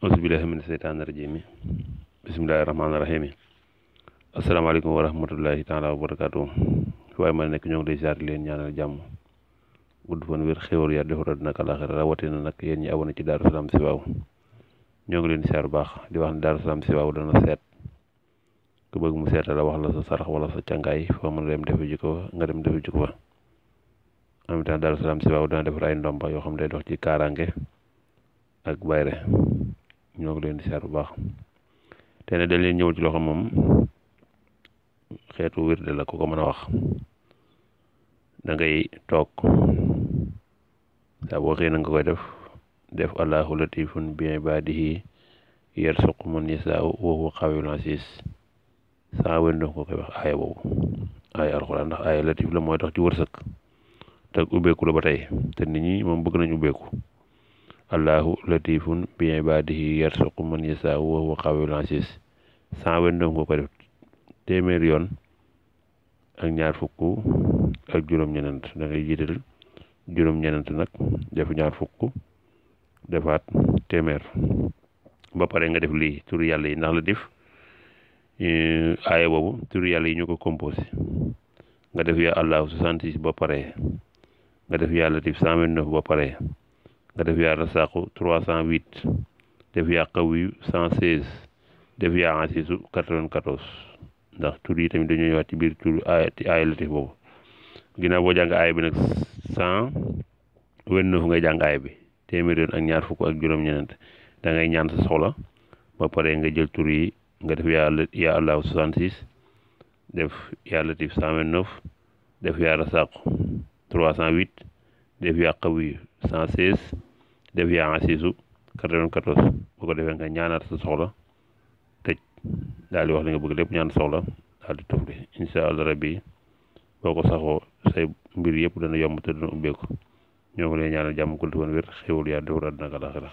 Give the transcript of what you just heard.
auzubillahi mina seytaani rajiim bismillahi rahmaani rahiim asalaamaaleykum wa rahmatullahi taala wa barakaatu waaye ma nekk ñoo ngi lay ziar leen ñaanal jàmm gudd fan wér xéwal yaa defar àddina ak àllaaxira rawatina nag yéen ñi abonné ci Daaru Salaam Chifaou ñoo ngi leen di ziar bu baax di wax ne Daaru Salaam Chifaou dana seet ku bëgg mu seetal la wax la sa sarax wala sa càngaay foo mën a dem defe ji ko nga dem defe ji ko fa en même temps Daaru Salaam Chifaou dana defar ay ndomba yoo xam ne day dox ci kaaraange ak bayre ñoo ngi leen di ziar bu baax te ne dañ leen ñëwul ci loxo moom xeetu wirde la ko mën a wax da ngay toog saa boo xëy na nga koy def allahu latifun bi ibadihi yarzuqu man yashaa'u wa huwa qawiyyun aziz saa wen doo ko koy wax aaya boobu aaya alxuraan ndax aaya latif la mooy tax ci wërsëg te ubbeeku la ba tey te nit ñi moom bëgg nañ ubbeeku allahu latifun bi ibadihi yarzuqu man yashaa'u wa huwa qawiyyun aziz saa wen doo ko koy def téeméer yoon ak ñaar fukk ak juróom-ñenent da ngay jiital juróom-ñenent nag def ñaar fukk defaat téeméer ba pare nga def lii turu yàlla yi ndax la def aaya boobu turu yàlla yi ñu ko composé nga def yaa allahu 66 ba pare nga def yaa latif 129 ba pare nga def yaa rasaqu 308 def yaa qawiyu 116 def yaa asiisu 94 ndax tur yi tamit dañoo ñëwaat ci biir tur aaya latif boobu ginnaaw boo jàng aaya bi nag 129 ngay jàng aaya bi téeméer yoon ak ñaar fukk ak juróom-ñeent da ngay ñaan sa soxla ba pare nga jël tur yi nga def yaa allahu 66 def yaa latif 129 def yaa rasaqu 308 def yaa qawiyu 116 def yaa asiisu 94 bu ko defee nga ñaanaat sa soxla tëj daal di wax li nga bëgg lépp ñaan soxla daal di tofli incha allah rabbi boo ko saxoo say mbir yëpp dana yomb te dana ubbeeku ñoo ngi lay ñaanal jàmm gudd fan wér xéwal yaa defar àddina ak àllaaxira